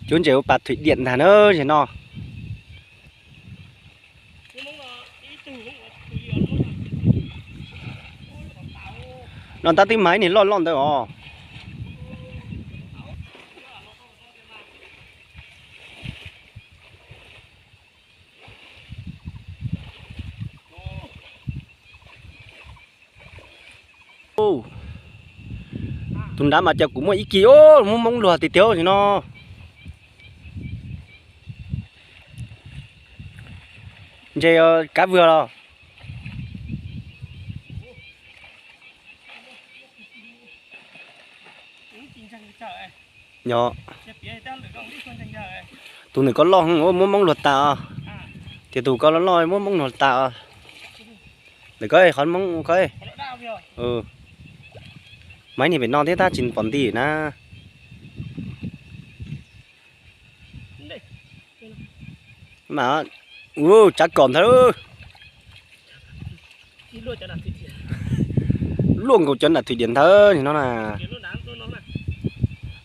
Cuab ntses ua pas thwm diam ntag na zem no. No tab twb mas ib niag loj loj ntawd os. Tus nrad mas cas kuv muaj ib kis, muaj moob luag tiag tiag li no. Ntses kab vwg los. Yog. Tus nws koj loj muab moob luag tas os. Tias tus koj loj loj muab moob luag tas os. Lawv koj qhov moob koj. Mas ib niag pem no thiab tab tsis pom nti na. Mas, tsav kom ntawd. Luaj nkaus cov nram thwm diam ntawd no na.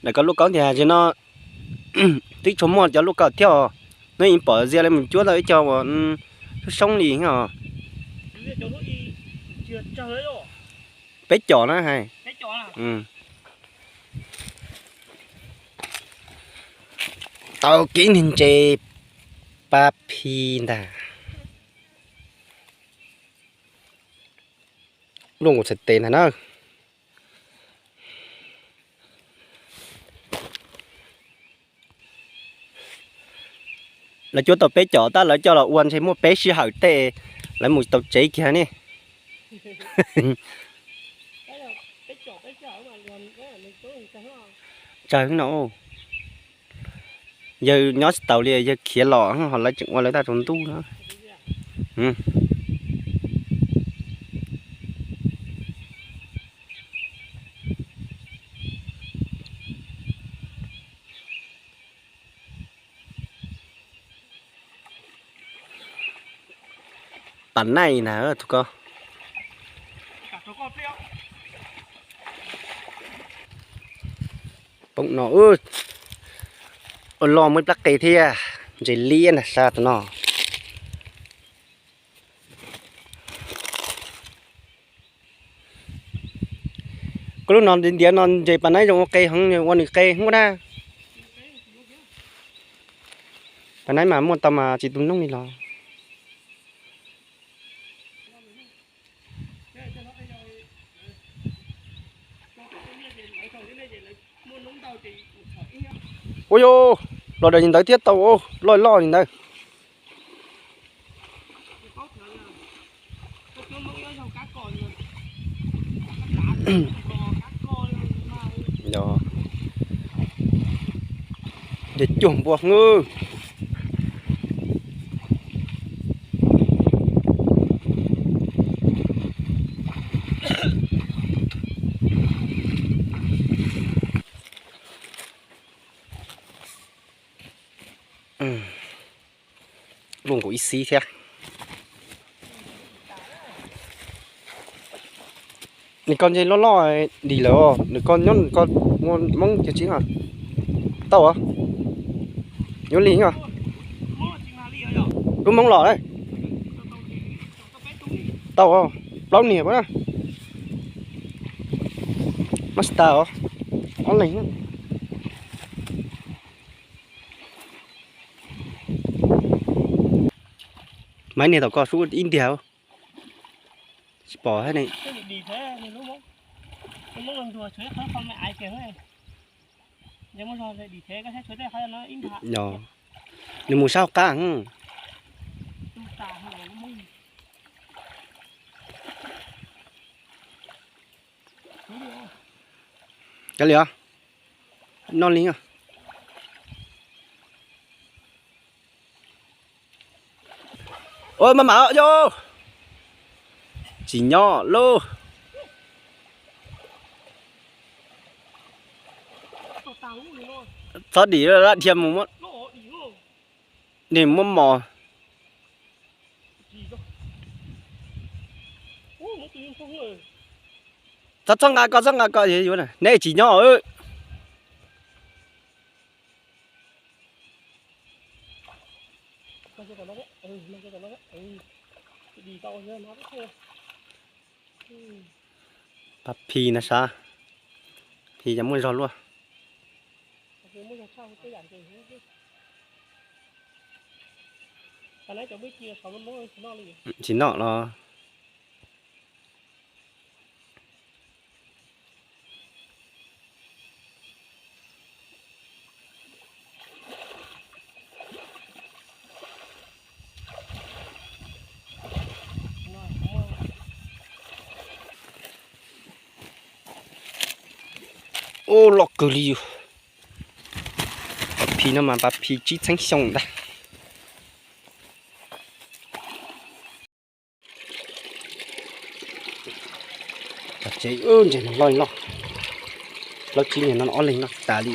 Lawv koj luaj koob tiag no. Twb tsuas muaj cov luaj koob thiab os. Neb yeej pom zia li mus cuab tau ib co uas soob soob li os. Peb com na hais. Tau kib niag ntses pab phi ntag. Luaj nkaus txhais tes ntag na. Lawv cuab tau peb com tab lawv coj los ua ntshe muaj peb sij hawm tej lawv mus tau tsev kiag ne. Tsawg no. Yawg nyob tsis taus li, yawg khiav los ho lawv tseem ua lawv tag rau ntuj na. Pas naij na tus ko. Poob no, ua loj muaj ib plab qe thiab, ntses liab ntag sab tus no. Koj lub no ntiav no ntses pas naib zoo ua qe heev, ua nws qe hub na. Pas naib mas muaj tau mas tsis tu noob li los. Ua yus, los daws li ntawd thiab tau, loj loj li ntawd. Ces cuag npua hwb. Luaj nkaus ib xib thiab. Nws ko ntshe loj loj dim lawm, nws ko nyob nws ko ua moob cia tsis. Tau os. Yuav li os. Lub moob los. Tau os. Plaub niag na. Mab tas os. Ob leeg. Maiv niag tom ko sub ib ntiag. Tsis pom thiab ne. Nws mus sab hauv qab. Cov li os. Noj li os. Ua maj mam yos. Tsis nyob lauj. Txhob dim laj dhia mus muab. Nim muab mos. Txhob nqa ko, txhob nqa ko, neb tsis nyob. Pab Phi no sav, Phi cov muaj zog luaj. Tsis noj los. Ub, loj kawg li yus. Pab Phi no mas Pab Phi tsib txheeb xyoo ntag. Tsev ntses no loj loj, plaub tsib niag no ob leeg noj tas li.